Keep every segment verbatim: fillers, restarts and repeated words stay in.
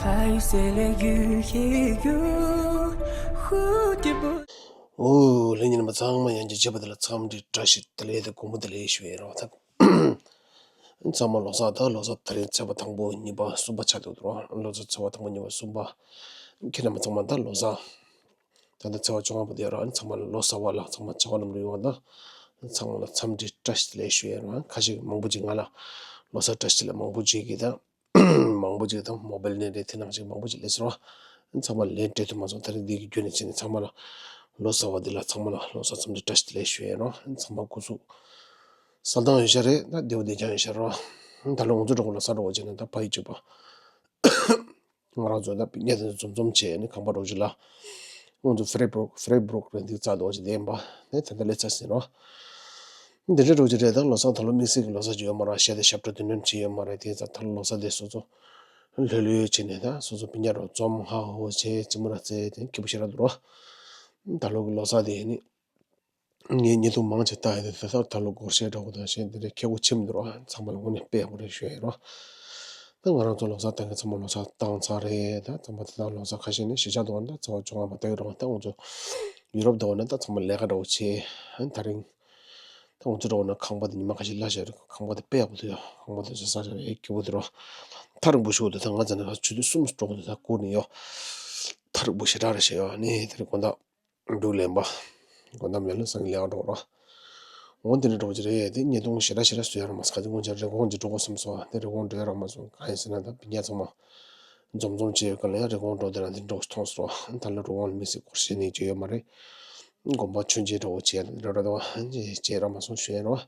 还有谁来遇也有蝴蝶不 ཨོ། ལྷན་རྒྱས་རྣམ་པ་ཚང་མ་ཡང་བསྐྱར་མཇལ་བ་དེ་ལ་འཚམས་འདྲི་བཀྲ་ཤིས་བདེ་ལེགས་དང་དགོང་མོ་བདེ་ལེགས་ཞུ་ཡས་རོགས་ཐག་ཚང་མ་ལོ་གསར་དང་ལོ་གསར་དེ་རིང་ཚེས་པ་དང་པོ་གཉིས་པ་གསུམ་པ་ཆགས་འདུག་རོགས། ལོ་གསར་ཚེས་པ་དང་པོ་གཉིས་པ་གསུམ་པ་ཁྱེད་རྣམ་པ་ཚང་མ་ད་ལོ་གསར། ད་ལྟ་ཚེས་པ་བཅོ་ལྔ་པ་དེ་རོགས། ཚང་མ་ལ་ལོ་གསར་བ་ལ་ཚང་མ་བྱ་བ་ལམ་འགྲོ་ཡོང་བ་དང་། ཚང་མ་ལ་འཚམས་འདྲི་བཀྲ་ཤིས་བདེ་ལེགས་ཞུ་ཡས་རོགས། ཁ་ཤས་མང་པོ་ཅིག་ང་ལ་ལོ་གསར་བཀྲ་ཤིས་བདེ་ལེགས་མང་པོ་ཅིག་གིས་ད། མང་པོ་ཅིག་དང་མོ་བེལ་ནས་རེད། དེ་ནང་བཞིན་མང་པོ་ཅིག་སླེབས་སོང་། ཚང་མ་ལན་སྤྲད་ཐུབ་མ་སོང་། ད་རིང་འདི་གི་བརྒྱུད་ནས་བྱས་ནས་ཚང་མ་ལ་ལོ་གསར་བ་འདི་ལ་ཚང་མ་ལ་ལོ་གསར་འཚམས་འདྲི་བཀྲ་ཤིས་བདེ་ལེགས་ཞུ་ཡས་རོགས། ཚང་མ་སྐུ་གཟུགས་གསལ་ཐང་ཡོད་ཤག་རེད། ད་བདེ་པོ་བདེ་འཇགས་ཡོད་ཤག་རོགས། ད་ལོ་ང་ཚོ་འགྲོ་གི་ལོ་གསར་འགྲོ་བ་བྱས་ནས་ད་ཕ་ཡུལ་གཅིག་པ། ང་རང་ཚོ་ད་སྤུན་ཀྱག་དེ་ཚོ་འཛོམས་འཛོམས་བྱས་ནས་ཁང་པ་འགྲོ་རྒྱུ་ལ། ང་ཚོ་ཧྥེ་རེ་སྦུག་ཧྥེ་རེ་སྦུག་རེད། འདི་རྩ་དོག་ཅིག་བསྡད་ཡིན་པ། ནས་ད་ལྟ་སླེབས་ཚར་ཟིན་རོགས། འདི་འདྲ་འགྲོ་རྒྱུ་རེད། ད་ལོ་གསར་ད་ལོ་དམིགས་བསལ་གྱི་ལོ་གསར་ཅིག་ཡོད་མ་རེད། གཞས་དང་ཞབས་བྲོ་དེ་འདྲ་ཅིག་ཡོད་མ་རེད། དེ་ཚོ་ད་ལོ་གསར་དེ་སོ་སོ་ལྷོད་ལྷོད་བྱས་ནས་ད་སོ་སོ་སྤུན་ཀྱག་རོགས་འཛོམས་ཧ་ཧོ་བྱས་ཅི་མོ་ར་རྩེ་དེ་སྐྱིད་པོ་ཞེ་དྲག་འདུག་རོགས། ད་ལོ་གི་ལོ་གསར་དེ་ནི། ངས་བརྙན་ཐུང་མང་ཆེ་བལྟས་ཡོད། དེ་ལྟར་ད་ལོ་སྒོར་གཞས་འདྲ་བོ་དང་གཞས་འདི་འདྲའི་ཁྱད་པར་ཆེན་པོ་འདུག་རོགས། ཚང་མ་ལ་དངོས་གནས་དཔེ་ཡག་པོ་རེད་ཞུ་ཡས་རོགས། ད་ང་རང་ཚོ་ལོ་གསར་བཏང་མཁན་ཚང་མ་ལོ་གསར་བཏང་ཚར་རེད། ད་ཚང་མ་དེ་དག་ལོ་གསར་ཁ་ཤས་ནི་གཞིས་ཆགས་དུ་བ་ད་ཚེས་པ་བཅོ་ལྔ་པ་ད་ཡོད་རོགས། ད་ང་ཚོ་ཡུ་རོབ་དུ་བ་ན་ད་ཚང་མ་ལས་ཀ་འདྲ་བོ་བྱས། ཨ་ནི་ད་རིང་ད་ང་ཚོ་འདྲ་བོ་ན་ཁང་པ་དེ་ཉི་མ་ཁ་ཤས་གླ་བཞག་རེད། ཁང་པ་དེ་དཔེ་ཡག་པོ་འདུག་ཡ། ཁང་པ་དེ་ཚོ་ས་ཆ་ཡག་སྐྱིད་པོ་འདུག་རོགས། ཐག་རིང་པོ་ཞིག་འདུག་ད་ང་ཚོ་ནས་ཆུ་ཚོད་གསུམ་འགྲོ་གི་འདུག་ད་སྐོར་ནས་ཡོ། ཐག་རིང་པོ་ཞེ་དྲག་རེད་ཤག་ཡོ། ཨ་ནི་ད་རིང་དགོང་དག་འབྲུག་ལེན་པ། དགོང་དག་མེ་ལོ་སང་ལས་ཀ་འགྲོ་རོགས། འོ་འདི་འདྲ་འགྲོ་གི་རེད། དེ་བརྙན་ཐུང་ཞེ་དྲག་ཞེ་དྲག་བཟོ་ཡ་རག་མ་སོང་། ག་ཚོད་སྔོན་ཆད་རི་ཀོན་ཅིག་འགྲོ་དགོས་བསམ་སོང་། དེ་རི་ཀོན་འགྲོ་ཡ་རག་མ་སོང་། གང་ཡིན་ཟེར་ན་ད་སྤུན་ཀྱག་ཚང་མ་འཛོམས་འཛོམས་བྱས་ཡོད་ག་ལ་ཡ་རི་ཀོན་འགྲོ་དེ་ན་དེ་འགྲོ་གི་མཐོང་སོང་། ད་ལོ་རི་ཀོན་ལ་དམིགས་བསལ་སྒོར་གཞས་ནས་བྱས་ཡོད་མ་རེད། དགོན་པ་མཆོད་མཇལ་འདྲ་བོ་བྱས་ར་ར་ར་བྱས་རག་མ་སོང་ཞུ་ཡ་རོགས།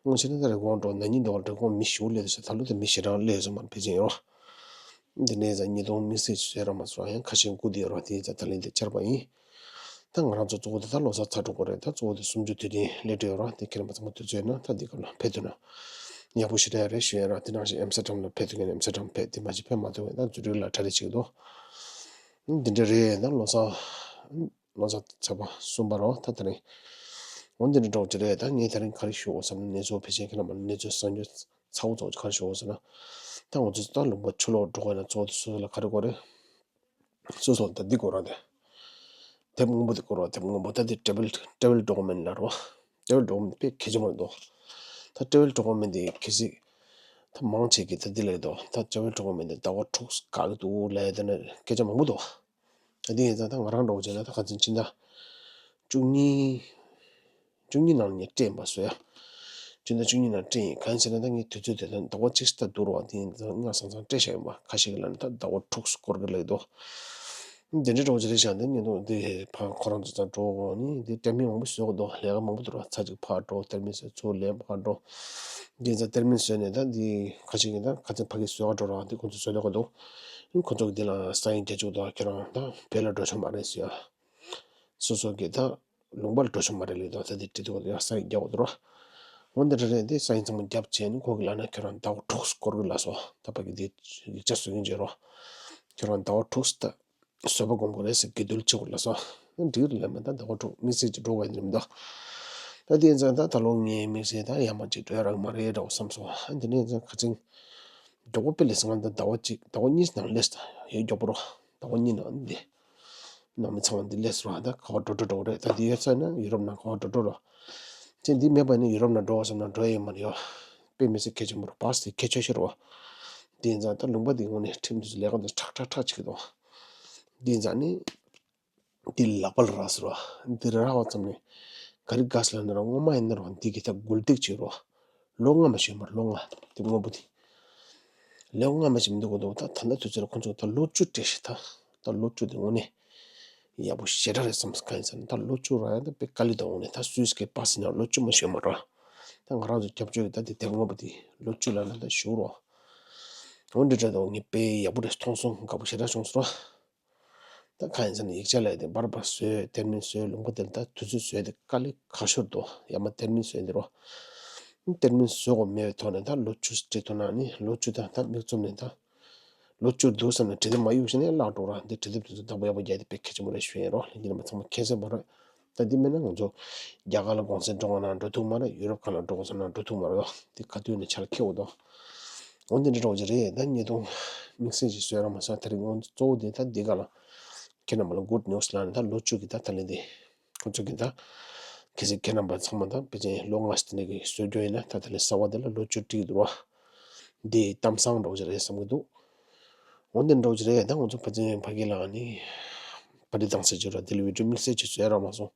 སྔོན་ཆད་ན་ད་རི་ཀོན་འགྲོ་ན་ནིང་འདྲ་བོ་རི་ཀོན་མི་ཞེ་པོ་སླེབས་སོང་། ད་ལོ་དེ་མི་ཞེ་དྲག་སླེབས་སོང་མ་རེད། ཕལ་ཆེར་ཡོད་རོགས། འདི་ནས་ཡང་བརྙན་ཐུང་དམིགས་བསལ་བཟོས་རག་མ་སོང་། ཡང་ཁ་ཤས་སྒུག་བསྡད་ཡོད་རོགས། དེ་ཡང་ད་ལན་དེ་བཅར་བ་ཡིན། ད་ང་རང་ཚོ་གཙོ་བོ་དེ་ད་ལོ་གསར་ཚར་འགྲོ་གི་རེད། ད་གཙོ་བོ་དེ་གསུམ་བཅུ་དུས་དྲན་སླེབས་བསྡད་ཡོད་རོགས། དེ་ཁྱེད་རྣམ་པ་ཚང་མ་དུས་ཚོད་ཡོད་ན་ད་འདི་སྒང་ལ་ཕེབས་ཐུབ་ན་ཡག་པོ་ཞེ་དྲག་རེད་ཞུ་ཡ་རོགས། དེ་ནང་བཞིན་ཨེམ་སི་ཊར་ཌམ་ལ་ཕེབས་ཐུབ་མཁན་ཨེམ་སི་ཊར་ཌམ་ཕེབས། དེ་མ་གཞི་ཕེབས་མ་ཐུབ་མཁན་ད་འཛུལ་རིག་ལ་གྲ་སྒྲིག་བྱེད་ཀྱི་འདུག་འདི་འདྲ་རེད། ད་ལོ་གསར་ལོ་གསར་ཚེས་པ་གསུམ་པ་རོགས། ད་དེ་རིང་འོ་འདི་འདྲ་འགྲོ་གི་རེད། ད་ངས་དེ་རིང་ག་རེ་ཞུ་དགོས་བསམ་ན་གནས་ཚུལ་ཕལ་ཆེར་ཁྱེད་རྣམ་པ་གནས་ཚུལ་གསར་འགྱུར་ཚ་བོ་ཚ་བོ་ག་རེ་ཞུ་དགོས་ཟེར་ན། ད་ང་ཚོ་ད་ལུང་པ་ཕྱི་ལོགས་འགྲོ་དགོས་ན་གཙོ་བོ་དེ་སོ་སོ་ལ་ག་རེ་དགོས་རེད། སོ་སོ་ད་འདི་དགོས་ར། དེ་དེབ་སྔོན་པོ་དེ་དགོས་ར། དེབ་སྔོན་པོ་ད་དེ་ཊེ་བལ་ཊེ་བལ་ཌོ་ཀུ་མེན་ཊི་ལབ་རོགས། ཊེ་བལ་ཌོ་ཀུ་མེན་ཊི་དཔེ་གལ་ཆེན་པོ་རེད་འདུག་ད་ཊེ་བལ་ཌོ་ཀུ་མེན་ཊི་དེ་གལ་སྲིད་ད་མང་ཆེ་གིས་ད་འདི་ལབ་འདུག་ད་ཊེ་བལ་ཌོ་ཀུ་མེན་ཊི་དེ་ཟླ་བ་དྲུག་བཀག་གི་འདུག་ལབ་ཡ་དེ་ནི་སྐད་ཆ་མང་པོ་འདུག་ད་དེ་ཡིན་ཙང་ད་ང་རང་འདྲ་བོ་བྱས་ན་ད་ཁ་སང་ཕྱི་ཟླ་བཅུ་གཉིས་བཅུ་གཉིས་ནང་ངས་སྤྲད་ཡིན་པ་བཟོ་ཡ། ཕྱི་ཟླ་བཅུ་གཉིས་ནང་སྤྲད་ཡིན། གང་ཡིན་ཟེར་ན་ད་ངས་དུས་ཚོད་དེ་ད་ཟླ་བ་གཅིག་ཙམ་ད་བསྡུར་བ་དེ་ཡིན་ཙང་སྔ་ས་མཚམས་སྤྲད་བཞག་ཡིན་པ། ཁ་ཤས་ཀྱིས་ལབ་ན་ད་ཟླ་བ་དྲུག་སྐོར་གྱི་ལབ་འདུག་འདི་འདྲའི་འདྲ་བོ་ཅིག་རེད་ཤག་འདི་ཉིན་ཐོ་འདི་ཕར་ཁོ་རང་ཚོ་ཚང་འགྲོ་དགོས་ནི་འདི་ཊེ་མིང་མང་པོ་བཟོ་དགོས་འདུག་ལས་ཀ་མང་པོ་འདུག་ར། ཚར་གཅིག་ཕར་འགྲོ། ཊེ་མིང་བཟོ། ཚུར་ལེན་ཕར་འགྲོ། འདི་ཡིན་ཙང་ཊེ་མིང་བཟོས་ནས་ད་འདི་ཁ་ཤས་ཀྱིས་ད་ཁ་སང་ཕ་གིར་བཟོ་ག་འགྲོ་ར། འདི་ཁོ་ཚོ་བཟོ་འདོད་ཀྱི་འདུག་ཁོ་ཚོ་གིས་འདི་ལ་ས་ཡིག་རྒྱག་བཅུག་འདུག་ཁྱོད་རང་ད་བོད་ལ་འགྲོ་ཆོག་མ་རེད་ཟེར་ཡ། སོ་སོ་གིས་ད་ལུང་པར་འགྲོ་ཆོག་མ་རེད་ལབ་འདུག་ད་འདི་བྲིས་འདུག་ཡ་ས་ཡིག་རྒྱག་དགོས་འདུག་ར། འོ་འདི་འདྲ་རེད། འདི་ས་ཡིག་ཚང་མ་རྒྱབ་བྱས་ནས་ཁོ་གིས་ལབ་ན་ཁྱོད་རང་ཟླ་བ་དྲུག་སྐོར་གྱི་ལབ་སོང་། ད་ཕ་གི་འདི་ཡིག་ཆ་བཟོ་མཁན་བྱས་རོགས། ཁྱོད་རང་ཟླ་བ་དྲུག་ད་བཟོད་པ་སྒོམ་དགོས་རེད་ཟེར། དགེ་འདུན་ཆེ་བོ་ལབ་སོང་། འགྲིག་རེད་ལབ་མ། ད་ཟླ་བ་དྲུག་དམིགས་བསལ་གྱི་འགྲོ་དགོས་ཡ་འདི་མི་འདུག་ད་དེ་ཡིན་ཙང་ད་ད་ལོ་ངས་དམིགས་བསལ་ད་ཡར་མར་ཅིག་འགྲོ་ཡ་རག་མ་རེད་འདྲ་བོ་བསམ་སོང་། འདི་ནས་ཡིན་ཙང་ཁ་སང་མགྱོགས་པོ་དཔེ་ལས་སང་ད་ཟླ་བ་གཅིག་ཟླ་བ་གཉིས་ནང་སླེབས་ད་ཡོད་མགྱོགས་པོ་རོ། ཟླ་བ་གཉིས་ནང་འདི། ནང་མི་ཚང་མ་འདི་སླེབས་སོང་། ད་ག་པར་འགྲོ་འགྲོ་འགྲོ་རེད། ད་འདི་ཡོད་ཚར་ན་ཡུ་རོབ་ནང་ག་པར་འགྲོ་འགྲོ་རོ། ཅེ་འདི་མེད་པ་ནི་ཡུ་རོབ་ནང་འགྲོ་བསམ་ན་འགྲོ་ཡ་ཡོད་མ་རེད་ཡོ། དཔེ་མི་སྲིད་གལ་ཆེན་པོ་རེད། བཱས་དེ་གལ་ཆེ་ཤོས་རེད་བ། འདི་ཡིན་ཙང་ད་ལུང་པ་འདི་དངོས་གནས་ཁྲིམས་དེ་ཚོ་ལས་ཀ་འདི་ཁྲག་ཁྲག་ཁྲག་བྱེད་ཀྱི་འདུག་འདི་ཡིན་ཙང་ནི། འདི་ལག་པ་ལ་རག་ཟེར་བ། འདི་རག་པ་ཙམ་ནས་ག་རེ་དགའ་ཟེར་ལབ་ན་ར། སྔོན་མ་ཡིན་ན་ར་འདི་གི་ད་འགུལ་སྟེགས་བྱེད་རོགས། ལོ་ལྔ་མ་ཞིག་ཡོད་མ་རེད། ལོ་ལྔ་དེ་སྔོན་པོ་དེ། ལོ་ལྔ་མ་ཞིག་མི་འདུག་གོ་འདུག་ད་ད་ལྟ་དུས་ཚོད་ལ་ཁོང་ཚོ་ད་ལོ་བཅུ་སྤྲད་ཤག་ད་ད་ལོ་བཅུ་དེ་དངོས་གནས་ཡག་པོ་ཞེ་དྲག་རེད་བསམ། གང་ཡིན་ཟེར་ན་ད་ལོ་བཅུ་རག་ཡ་ད་དཔེ་དཀའ་ལས་འདུག་དངོས་གནས་ད་སུད་སི་གི་པཱས་ཡིན་ན་ལོ་བཅུ་མ་ཞིག་ཡོད་མ་རེད། ད་ང་རང་ཚོ་སྐྱབས་བཅོལ་གི་ད་དེ་དེབ་སྔོན་པོ་དེ་ལོ་བཅུ་ལ་ན་ད་ཞུ་རོགས། འོ་འདི་འདྲ་འདུག་ངས་དཔེ་ཡག་པོ་རེད་མཐོང་སོང་། དགའ་པོ་ཞེ་དྲག་བྱུང་སོང་། ད་གང་ཡིན་ཟེར་ན་ཡིག་ཆ་ལ་དེ་བར་བར་བཟོས། ཊེ་མིང་བཟོས། ལུང་པ་དེར་ད་དུས་ཚོད་བཟོས་དེ་དཀའ་ལས་ཁག་ཤོས་འདུག་ཡ་མ་ཊེ་མིང་བཟོས་འདི་རོ། ཊེ་མིང་བཟོ་དགོས་མེད་པའི་ཐོག་ནས་ད་ལོ་བཅུ་སྤྲད་ཐུབ་ན་ནི་ལོ་བཅུ་ད་ད་མིག་བཙུམ་ནས་ད་ལོ་བཅུ་འདུག་བསམ་ནས་བྲིས་དེབ་མ་གཡུག་བྱས་ནས་བརླག་འགྲོ་ར། འདི་བྲིས་དེབ་དེ་ཚོ་བདག་པོ་ཡག་པོ་རྒྱག་དེ་དཔེ་གལ་ཆེན་པོ་རེད་ཞུ་ཡིན་རོ། ལྷན་རྒྱས་རྣམ་པ་ཚང་མ་མཁྱེན་གསལ་པོ་རེད། ད་འདི་མེད་ན་ང་ཚོ་རྒྱ་གར་ལ་གུང་སེང་འགྲོ་དགོས་ན་འགྲོ་ཐུབ་མ་རེད། ཡུ་རོབ་ཁག་ལ་འགྲོ་དགོས་ཟེར་ན་འགྲོ་ཐུབ་མ་རེད། འདི་ག་དུས་ནས་ཆ་ལ་འཁེལ་འོ་དོ། འོ་འདི་འདྲ་འདྲ་བོ་ཅིག་རེད། ད་བརྙན་ཐུང་དམིགས་བསལ་ཅིག་བཟོས་རག་མ་སོང་། དེ་རིང་ང་ཚོ་གཙོ་བོ་དེ་ད་འདི་ག་ལ་ཁྱེད་རྣམ་པ་ལ་good news ལབ་ནས། ད་ལོ་བཅུ་གི་ད་ད་ལན་དེ་ཁོ་ཚོ་གི་ད་གལ་སྲིད་ཁྱེད་རྣམ་པ་ཚང་མ་ད་ཕལ་ཆེར་ལོ་ལྔ་ཙམ་དེ་འདྲ་གི་བཟོས་རྒྱུ་ཡིན་ན། ད་ད་ལན་གསར་པ་དེ་ལ་ལོ་བཅུ་དྲུག་འདུག་ར། འདི་གཏམ་བཟང་འདྲ་བོ་ཅིག་རེད་བསམ་གྱི་འདུག་འོ་འདི་འདྲ་བོ་ཅིག་རེད། ད་ང་ཚོ་ཕ་ཚན་ཕ་གི་ལ་ནི་པར་ཊི་བཏང་ས་ཅིག་ར། དེ་ལ་བི་ཌི་ཡོ་དམིགས་བསལ་ཅིག་བཟོས་རག་མ་སོང་།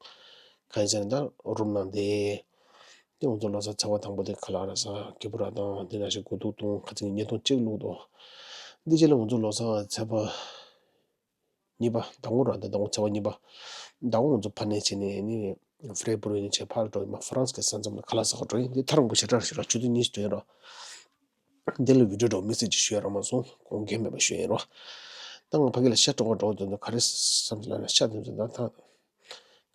གང་ཡིན་ཟེར་ན་ད་རུམ་ནང་དེ། དེ་ང་ཚོ་ལོ་གསར་ཚེས་པ་དང་པོ་དེ་ཁ་ལག་ར་ཟ། སྐྱིད་པོ་ར་བཏང་། དེ་ནང་བཞིན་དགུ་ཐུག་བཏུང་། ཁ་ཚིག་བརྙན་ཐུང་གཅིག་བླུགས་འདུག་འདི་རྗེས་ལ་ང་ཚོ་ལོ་གསར་ཚེས་པ་གཉིས་པ། ཟླ་ངོ་ར། ད་ཟླ་ངོ་ཚེས་པ་གཉིས་པ། ཟླ་ངོ་ང་ཚོ་ཕར་ནས་བྱས་ནས་ནི་ཧྥ་རེ་པུ་རི་ནས་བྱས་ཕར་འགྲོ་ཡིན་པ། ཧྥ་རན་སི་གི་ས་མཚམས་ལ་ཁ་ལག་ཟ་ག་འགྲོ་ཡིན། འདི་ཐག་རིང་པོ་ཞེ་དྲག་རེད་ཤག་ར། ཆུ་ཚོད་གཉིས་སུ་འགྲོ་ཡིན་ར། འདི་ལ་བི་ཌི་ཡོ་འདྲ་བོ་དམིགས་བསལ་ཅིག་ཞུ་ཡ་རག་མ་སོང་། དགོངས་འགལ་མེད་པ་ཞུ་ཡ་ཡིན་ར། ད་ང་ཕ་གི་ལ་ཤ་སྲེག་ག་འགྲོ་དུས་ཚོད་ག་རེ་བསམ་ལ་ན། ཤ་དེ་ཚོ་ད་ད་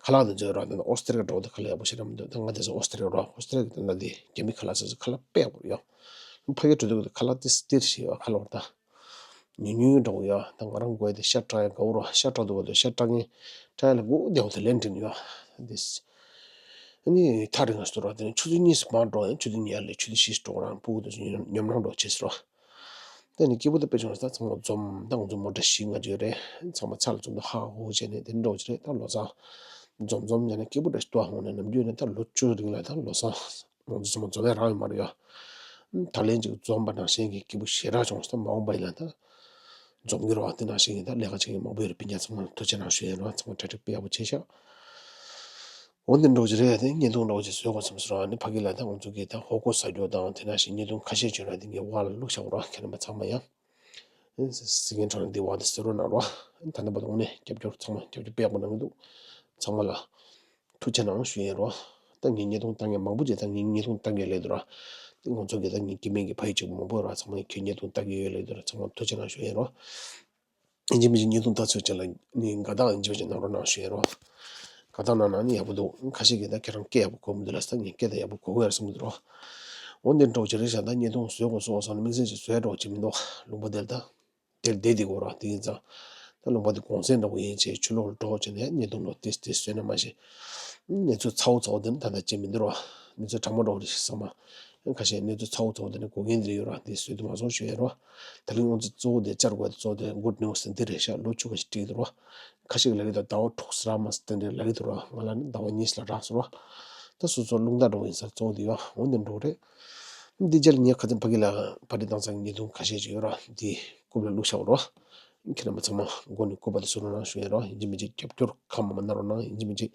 ཁ་ལག་དེ་ཚོ་ར། ད་ཨོ་སི་ཏྲེ་ལི་ཡ་འགྲོ་དུས་ཁ་ལག་ཡག་པོ་ཞེ་དྲག་མི་འདུག་ད་ང་དེ་ཚོ་ཨོ་སི་ཏྲེ་ལི་ཡ་ར། ཨོ་སི་ཏྲེ་ལི་ཡ་གི་ད་ལྟ་དེ་རྒྱ་མི་ཁ་ལག་ཟེར་ཚོ་ཁ་ལག་དཔེ་ཡག་པོ་ཡོད། ཕ་གི་འགྲོ་དུས་ཁ་ལག་དེ་སྟིར་ཞིག་ཡོད། ཁ་ལག་བར་ད་ཉུང་ཉུང་འདྲ་བོ་ཡོད། ད་ང་རང་དགོས་དེ་ཤ་སྲེག་ཡ་དགའ་བོ་ར། ཤ་སྲེག་དུས་ག་དུས་ཤ་སྲེག་མཁན་སྲེག་ཡ་ལ་སྒུག་བསྡད་པ་དེ་ལན་འགྲིག་ཡོད་དེ། ཨ་ནི་ཐག་རིང་ང་སོ་ར། དེ་ནས་ཆུ་ཚོད་གཉིས་སུ་མར་འགྲོ་ཡང་ཆུ་ཚོད་གཉིས་ལ་ཆུ་ཚོད་བཞི་སུ་འགྲོ་རང་ཕྲུ་གུ་དེ་ཚོ་ཉོབ་སྣང་འགྲོ་བྱེད་སོ་ར། དེ་ནས་སྐྱིད་པོ་དེ་དཔེ་བྱུང་ས། ད་ཚང་མ་འཛོམས། ད་ང་ཚོ་མོ་ཊ་བཞི་ལྔ་ཅིག་ཡོད་རེད། ཚང་མ་ཚ་ལ་འཛོམས། ད་ཧ་ཧུ་བྱས་ནས་དེ་འདྲ་བྱས་རེད། ད་ལོ་གསར་འཛོམས་འཛོམས་བྱས་ནས་སྐྱིད་པོ་འདྲ་ཞིག་འདུག་འོང་ནས་ནམ་རྒྱུན་ནས་ད་ལོ་བཅུ་རིང་ལ་ད་ལོ་གསར་ང་ཚོ་ཚང་མ་འཛོམས་ཡ་རག་ཡོད་མ་རེད་ཡ། ད་ལན་ཅིག་འཛོམས་པ་ནང་བཞིན་གྱི་སྐྱིད་པོ་ཞེ་དྲག་བྱུང་སོང་། ད་མ་འོངས་པ་ཡིན་ན་ད་འཛོམས་ཀྱི་རེད་བ། དེ་ནང་བཞིན་གྱི་ད་ལས་ཀ་བྱེད་མཁན་མང་པོ་ཡོད་རེད། སྤུན་ཀྱག་ཚང་མ་ལ་ཐུགས་རྗེ་གནང་ཞུ་ཡ་ཡིན་ར། ཚང་མ་གྲ་སྒྲིག་དཔེ་ཡག་པོ་བྱས་ཤག་འོ་འདི་འདྲ་བོ་ཅིག་རེད། དེ་བརྙན་ཐུང་འདྲ་བོ་ཅིག་བཟོས་དགོས་བསམ་སོང་ར། ཨ་ནི་ཕ་གི་ལ་ད་ང་ཚོ་གི་ད་ཧོ་ཀོ་ཟ་རྒྱུ་དང་དེ་ནང་བཞིན་བརྙན་ཐུང་ཁ་ཤས་བྱུང་ར། འདི་ངའི་པར་ལ་བླུགས་བཞག་ར། ཁྱེད་རྣམ་པ་ཚང་མ་ཡང་ཟིན་མཁན་ཚོ་ལ་འདི་པར་དེ་གཟིགས་རོགས་གནང་རོགས། ད་ལྟ་བར་དུ་དངོས་གནས་རྒྱབ་སྐྱོར་ཚང་མ་རྒྱབ་སྐྱོར་དཔེ་ཡག་པོ་གནང་གི་འདུག་ཚང་མ་ལ་ཐུགས་རྗེ་གནང་ཞུ་ཡ་ཡིན་ར། ད་ངས་བརྙན་ཐུང་བཏང་མཁན་མང་པོ་ཅིག་ད་ངས་བརྙན་ཐུང་བཏང་མཁན་སླེབས་འདུག་ར། དེ་ང་ཚོ་གི་ད་ངའི་སྐྱེ་དམན་གྱི་ཕ་ཡུལ་གཅིག་པུ་མང་པོ་ཡོད་ར། ཚང་མ་ཁྱེད་བརྙན་ཐུང་བལྟ་གི་ཡོད་ལབ་འདུག་ར། ཚང་མ་ཐུགས་རྗེ་གནང་ཞུ་ཡ་ཡིན་ར། ཡིན་གཅིག་མིན་གཅིག་བརྙན་ཐུང་ལྟ་ཚོད་ཅན་ལ་ནི་དགའ་རྟགས་ཡིན་གཅིག་མིན་གཅིག་གནང་རོགས་གནང་ཞུ་ཡ་ཡིན་ར། དགའ་རྟགས་གནང་ན་ནི་ཡག་པོ་འདུག་ཁ་ཤས་ཀྱིས་ད་ཁྱེད་རང་སྐད་ཡག་པོ་གོ་མི་འདུག་ལབ་ས། ངས་སྐད་ད་ཡག་པོ་གོ་གི་ཡོད་རེད་བསམ་གྱི་འདུག་ར། འོ་འདི་འདྲ་བོ་ཅིག་རེད་ཤག་ད་བརྙན་ཐུང་བཟོ་དགོས་བཟོ་དགོས་བསམ་ནས་དམིགས་བསལ་ཅིག་བཟོ་ཡ་འདྲ་བོ་ཅིག་མི་འདུག་ལུང་པ་དེར་ད། དེར་བསྡད་དེ་གོ་ར། དེ་ཡིན་ཙང་ད་ལུང་པ་དེ་གུང་སེང་འདྲ་བོ་ཡིན་བྱས་ཆུ་ལོག་ལ་འགྲོ་བྱས་ནས་བརྙན་ཐུང་ལོག་ཏིས་ཏིས་བཟོས་ན་མ་གཞི། གནས་ཚུལ་ཚ་བོ་ཚ་བོ་དེ་ནི་ད་ལྟ་བྱེད་མི་འདུག་ར། གནས་ཚུལ་གྲང་མོ་འདྲ་བོ་རེད་བསམ་མ། ཁ་ཤས་གནས་ཚུལ་ཚ་བོ་ཚ་བོ་དེ་ནི་གོ་མཁན་དེ་ཡོད་ར། དེ་བཟོས་དུ་མ་སོང་ཞུ་ཡ་ར། ད་ལན་ང་ཚོ་གཙོ་བོ་དེ་བཅར་དགོས་དེ་གཙོ་བོ་དེ་good news དེ་འདི་རེད་ཤག་ལོ་བཅུ་ཁ་ཤས་འགྲིག་འདུག་ར། ཁ་ཤས་ཀྱིས་ལབ་ཀྱི་འདུག་ཟླ་བ་དྲུག་ཙམ་རག་མ་སོང་དེ་འདྲས་ལབ་ཀྱི་འདུག་ར། ང་ལ་ནི་ཟླ་བ་གཉིས་ཙམ་ལ་རག་སོང་ར། ད་སོ་སོ་རླུང་རྟ་འདྲ་བོ་ཡིན་ས་གཙོ་བོ་དེ་ཡོད། འོ་འདི་འདྲ་བོ་རེད། འདི་རྗེས་ལ་ངས་ཁ་སང་ཕ་གི་ལ་པར་ཊི་བཏང་ས་གི་བརྙན་ཐུང་ཁ་ཤས་ཅིག་ཡོད་ར། འདི་རྐུབ་ལ་བླུགས་བཞག་རོགས། ཁྱེད་རྣམ་པ་ཚང་མ་མགོ་ནས་སྐུ་པར་དེ་བཟོ་རོགས་གནང་ཞུ་ཡ་རོགས། ཡིན་གཅིག་མིན་གཅིག་རྒྱབ་སྐྱོར་ཁ་མ་མ་གནང་རོགས་གནང་། ཡིན་གཅིག་མིན་གཅིག་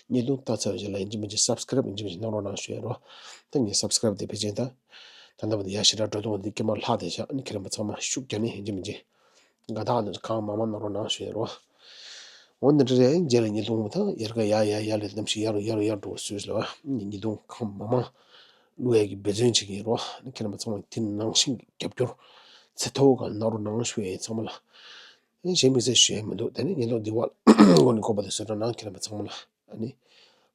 བརྙན་ཐུང་ལྟ་ཚར་བའི་རྗེས་ལ་ཡིན་གཅིག་མིན་གཅིག་སབ་སི་ཀ་རེབ་ཡིན་གཅིག་མིན་གཅིག་གནང་རོགས་གནང་ཞུ་ཡ་རོགས། ད་ངས་སབ་སི་ཀ་རེབ་དེ་ཕལ་ཆེར་ད་ད་ལྟ་བར་དུ་ཡ་ཞེ་དྲག་འགྲོ་དོན་འདི་སྐྱེས་མ་ལྷག་བསྡད་ཤག་ཨ་ནི་ཁྱེད་རྣམ་པ་ཚང་མ་ཤུགས་རྒྱག་ནས་ཡིན་གཅིག་མིན་གཅིག་དགའ་རྟགས་དེ་ཚོ་གང་མང་མང་གནང་རོགས་གནང་ཞུ་ཡ་རོགས། འོ་འདི་འདྲ་རེད། རྗེས་ལ་བརྙན་ཐུང་དང་ཡར་ག་ཡར་ཡར་ཡར་ལས་གནམ་གཤིས་ཡར་རུ་ཡར་རུ་ཡར་འགྲོ་བ་སུས་ལ་བ་བརྙན་ཐུང་གང་མང་མང་བླུག་ཡས་ཀྱི་འབད་བརྩོན་བྱེད་ཀྱི་ཡིན་རོགས། ཁྱེད་རྣམ་པ་ཚང་མ་དེ་ནང་བཞིན་གྱི་རྒྱབ་སྐྱོར་ཚད་མཐོ་བོ་གང་གནང་རོགས་གནང་ཞུ་ཡས་ཡིན་ཚང་མ་ལ། གཞན་དམིགས་བསལ་ཞུ་ཡས་མི་འདུག་དེ་ནས་བརྙན་ཐུང་འདི་བར་མགོ་ནས་སྐུ་པར་དེ་བཟོ་རོགས་གནང་ཁྱེད་རྣམ་པ་ཚང་མ་ལ། ཨ་ནི་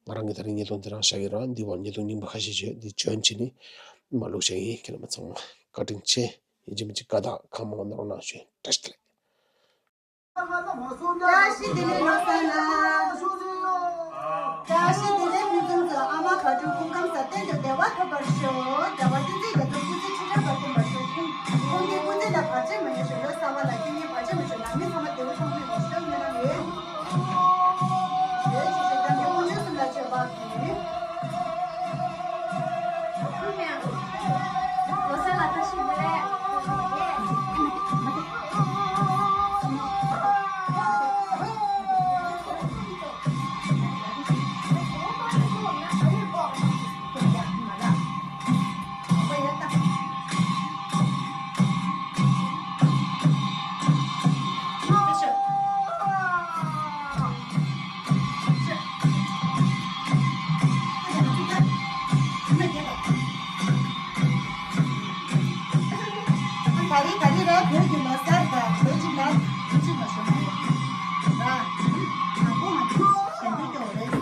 ང་རང་གི་དེ་རིང་བརྙན་ཐུང་འདི་རང་བཞག་གི་ར། འདི་བར་བརྙན་ཐུང་རྙིང་པ་ཁ་ཤས་ཤིག་ཡོད། འདི་འཇོན་བྱས་ནས་མར་བླུགས་བཞག་ཡིན། ཁྱེད་རྣམ་པ་ཚང་མ་བཀའ་དྲིན་ཆེ། ཡིན་གཅིག་མིན་གཅིག་དགའ་རྟགས་གང་མང་གནང་རོགས་གནང་ཞུ་ཡིན། བཀྲ་ཤིས་བདེ་ལེགས། བཀྲ་ཤིས་བདེ་ལེགས་ལོ་གསར་ལ། བཀྲ་ཤིས་བདེ་ལེགས་ཕུན་སུམ་ཚོགས། ཨ་མ་མཁའ་འགྲོའི་སྐུ་ཁམས་བཟང་། གཏན་དུ་བདེ་བ་ཐོབ་པར་ཤོག་རྒྱལ་བ་བསྟན་འཛིན་རྒྱ་མཚོ་སྐུ་ཚེ་ཁྲི་ཕྲག་བར་བརྟན་པར་ཤོག་ཁོང་ཁོང་གི་སྐུ་ཚེ་ལ་བར་ཆད་མ་ཡོང་ཞིང་ལོ་གསར་བ་ལ་སྐྱེ་ངན་བར་ཆད་མ་བྱུང་། ནང་མི་ཚང་མ་བདེ་པོ་ཐང་པོའི་ངོ་ཤེས་ཡོང་སྨོན་ལམ་ཡིན། ལོ་གསར་ལ་བཀྲ་ཤིས་བདེ་ལེགས། ག་རེ་ག་རེ་རེད། བོད་ཀྱི་ལོ་གསར་དང་བོད་ཀྱི་ལ་ཕྱི་མ་ཤོར་མ་རེད། ར། ང་ཁོང་ང་ཚོ་ཞལ་འདོན་སྐྱོར་རེད།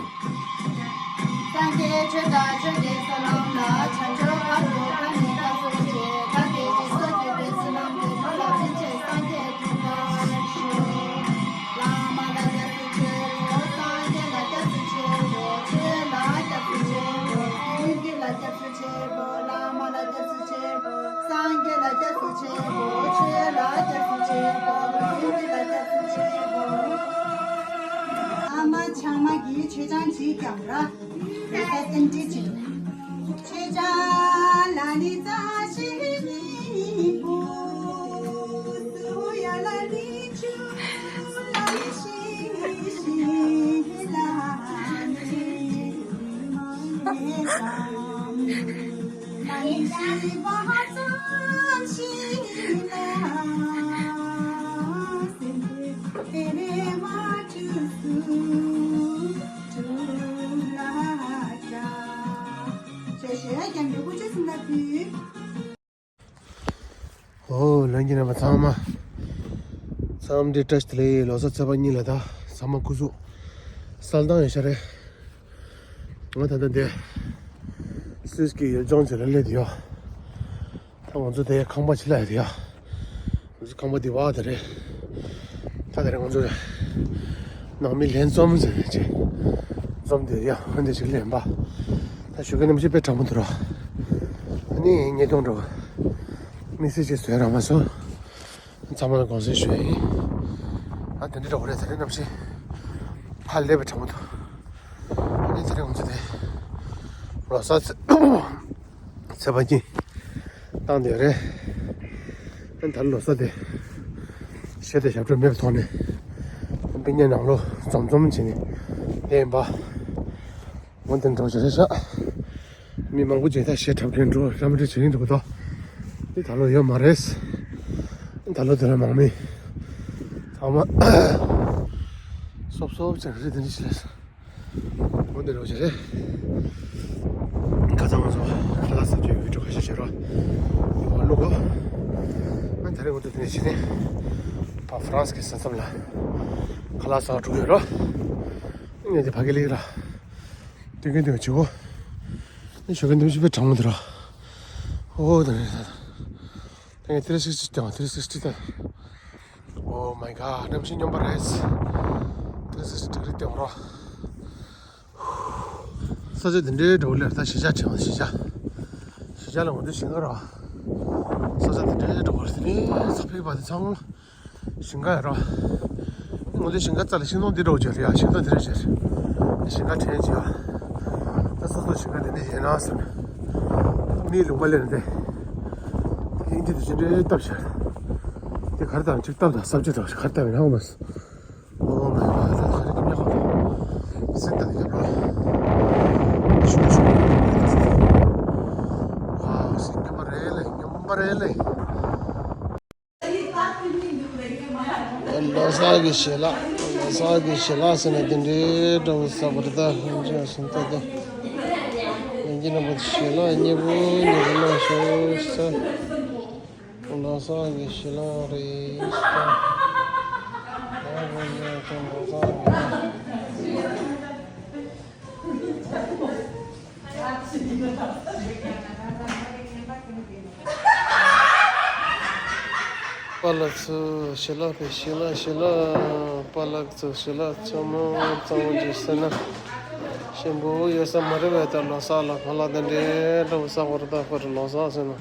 སངས་རྒྱས་ཆོས་དང་ཆོས་ཀྱི་སྨོན་ལམ་ལ། བྱང་ཆུབ་བར་དུ་བདག་ནི་བདག་སོགས་བྱེད། བདག་གིས་སྲོག་གཅོད་པའི་བསོད་ནམས་ཀྱིས། འགྲོ་ལ་ཕན་ཕྱིར་སངས་རྒྱས་འགྲུབ་པར་ཤོག་བླ་མ་ལ་སྐྱབས་སུ་མཆིའོ། སངས་རྒྱས་ལ་སྐྱབས་སུ་མཆིའོ། ཆོས་ལ་སྐྱབས་སུ་མཆིའོ། སྙིང་རྗེ་ལ་སྐྱབས་སུ་མཆིའོ། བླ་མ་ལ་སྐྱབས་སུ་མཆིའོ། སངས་རྒྱས་ལ། ལ་སྐྱབས་སུ་མཆིའོ། ཆོས་ལ་སྐྱབས་སུ་མཆིའོ། ལུས་ལ་སྐྱབས་སུ་མཆིའོ། ཨ་མ་ཆགས་མ་གིས་ཆོས་ཆང་ཅིག་བརྒྱབ་ར། ཡོད་ས་ཏན་ཏན་ཅིག་འདུག་ཆོས་ཆང་ལ་ནི་རྩ་ཤེ་མི་བུ་སུ་ཡ་ལ་ནི་ཆུ་ལ་ནི་ཤི་ཤི་ལ་ནི་ཤི་ལ་ནི་ཤི། ཨོ་ལྷན་རྒྱས་རྣམ་པ་ཚང་མ། འཚམས་འདྲི་བཀྲ་ཤིས་བདེ་ལེགས། ལོ་གསར་ཚེས་པ་གཉིས་ལ་ད་ཚང་མ་སྐུ་གཟུགས་གསལ་ཐང་ཡོད་ཤག་རེད། ང་ད་ལྟ་འདི་སུད་སི་གི་ཡུལ་ལྗོངས་ཅིག་ལ་སླེབས་ཡོད། ད་ང་ཚོ་དེ་ཁང་པ་ཅིག་ལ་ཡོད་ཡ། ང་ཚོ་ཁང་པ་འདི་བ་དེ་རེད། ད་དེ་རིང་ང་ཚོ་ནང་མི་ལྷན་འཛོམས་ཟེར་ནས་ཅིག་འཛོམས་དེ་ཡ་ཧོན་དེ་ཅིག་ལེན་པ། ད་ཞོགས་ཀས་གནམ་གཤིས་དཔེ་གྲང་མོ་འདུག་ར། ཨ་ནི་ཉེས་རྡུང་འགྲོ། དམིགས་བསལ་ཅིག་བཟོས་རག་མ་སོང་། ཚང་མ་ལ་དགོངས་སེལ་ཞུ་ཡ་ཡིན། ཨ་དེ་འདྲ་འདྲ་བོ་རེད། ད་རེས་གནམ་གཤིས་ཧ་ལས་པའི་གྲང་མོ་འདུག་ཨ་ནི་དེ་རིང་ང་ཚོ་དེ་ལོ་གསར་ཚེས་པ་གཉིས་བཏང་དེ་རེད། ཨ་ནི་ད་ལོ་གསར་དེ་གཞས་དང་ཞབས་བྲོ་མེད་པའི་ཐོག་ནས་སྤུན་ཀྱག་ནང་ལོགས་འཛོམས་འཛོམས་བྱས་ནས་བསྡད་ཡིན་པ། འོ་དེ་འདྲ་བྱས་རེད་ཤག་མི་མང་པོ་ཅིག་ད་གཞས་འཁྲབ་མཁན་འགྲོ་རམ་འདྲ་བྱེད་ཀྱིན་འདུག་གོ། འདི་ད་ལོ་ཡོད་མ་རེད། ད་ལོ་དེ་ལ་མང་མི་ཚང་མ་སོབ་སོབ་ཅིག་རེད། དེ་འདྲ་བྱས་རེད། འོ་དེ་འདྲ་བྱས་རེད། ཁ་སང་ང་ཚོ་ཁ་ལག་ཟ་རྒྱུའི་བི་ཌིའོ་ཁ་ཤས་བྱེད་རོགས། ཡོད་ལུགས་གོ། ཨ་ད་རེས་འོ་དེ་དེ་འདྲ་བྱས་ནས་ཕ་ཧྥ་རན་སི་གི་ས་མཚམས་ལ་ཁ་ལག་ཟ་འགྲོ་གི་ཡོད་རོགས། ངས་དེ་ཕ་གི་ལིག་ར། དེ་གིན་དེ་བྱེད་གོ། ནི་ཞོགས་ཀས་འདེམས་ཤིག་པའི་གྲང་མོ་དེ་ར། ཨོ་དེ་རེད། དེ་ངས་ཐི་རི་སིག་སི་ཊི་དང་ཐི་རི་སིག་སི་ཊི་དང་། Oh my god། གནམ་གཤིས་སྙོམས་པ་རེད། ཐི་རི་སིག་སི་ཊི་ཌི་གྷི་རི་སྟེང་རོ། ས་ཆ་དེ་འདྲའི་འགྲོ་ལེར་ད་གཞིས་ཆགས་ཆེ་བ། གཞིས་ཆགས། གཞིས་ཆགས་ལ་ང་ཚོ་ཞིང་ཁ་ར། ས་ཆ་དེ་འདྲའི་འགྲོ་ལེར་དེ་ནས་ས་ཕིག་པ་དེ་ཚང་མ། ཞིང་ཁ་ཡོད་རོ། ང་ཚོའི་ཞིང་ཁ་རྩ་ལ་ཤིང་སྡོང་འདི་འདྲ་བོ་ཅིག་རེད་ཡ། ཤིང་སྡོང་འདི་རེད་ཅེས། ཞིང་ཁ་དྲན་ཅིག་ཡ། ད་སོ་སོ་ཞིང་ཁ་འདི་འདྲ་ཡིན་ན་བསམ། མིའི་ལུང་པ་ལས་ནས་དེ། ཨིན་ཇི་དུ་ཅི་འདྲའི་སྟབས་ཤར། དེ་གར་དང་ཅིག་སྟབས་དང་སབ་ཅིག་དང་གར་སྟབས་ཡིན་ཧང་མ་སོང་། ཨོ་མའི་གོ་ཌ། ད་ག་རེ་གི་ཉག་ག་སེམས་དང་རྒྱབ་ལོགས། ཤུགས་ཤུགས། ཝའོ། སེམས་སྙོམས་པ་རེད་ལེ། སྙོམས་པ་རེད་ལེ། ལོ་གསར་གྱི་ཞལ་ལག་ལོ་གསར་གྱི་ཞལ་ལག་ཟེར་ན་དེ་འདྲའི་འདྲ་བོ་ཟ་བར་ད་ཧུན་ཅི་སུན་ཏེ་ཏེ། ཡིན་གྱི་རྣམ་པ་ཞལ་ལག་མཉེས་པོ་མཉེས་པོ་གནང་ཤོག་ཟེར། ལོ་གསར་གྱི་ཞལ་ལག་རེད་ཟེར། ལོ་གསར་གྱི། པཱ་ལགས་ཚོ་ཞལ་ལག་པའི་ཞལ་ལག་ཞལ་ལག་པཱ་ལགས་ཚོ་ཞལ་ལག་ཚང་མ་གཙང་བོ་འཇུ་ཟེར་ན། ཞིམ་པོ་ཡོད་ས་མ་རེད་པས། ད་ལོ་གསར་ལ་ཁ་ལག་དེ་འདྲའི་འདྲ་བོ་ཟ་དགོས་རེད། ད་ཁོ་རེ་ལོ་གསར་ཟེར་ན།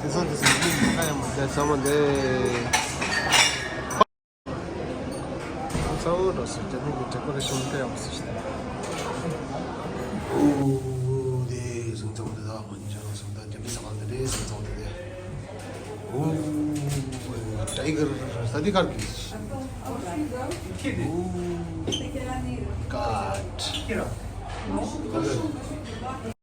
དེང་སང་དེང་སང་མི་མང་ཡང་མ་བསྡད་ཚང་མ་འདི། གཙང་བོ་འགྲོ་སོང་། རྒྱ་མི་གི་ཌེ་ཀོ་རེ་ཤན་དཔེ་ཡག་པོ་བཟོས་ཤག་ཨོ་དེ་ཟིང་ཚང་མ་འདི་དག་ཧོན་ཅང་སོང་། ད་རྒྱ་མི་ཟ་ཁང་འདི་རེད། ཟིང་ཚང་འདི་རེད། ཨོ་ཊའི་གར་ས་དེ་གར་གི། ཨོ་གྷོཌ།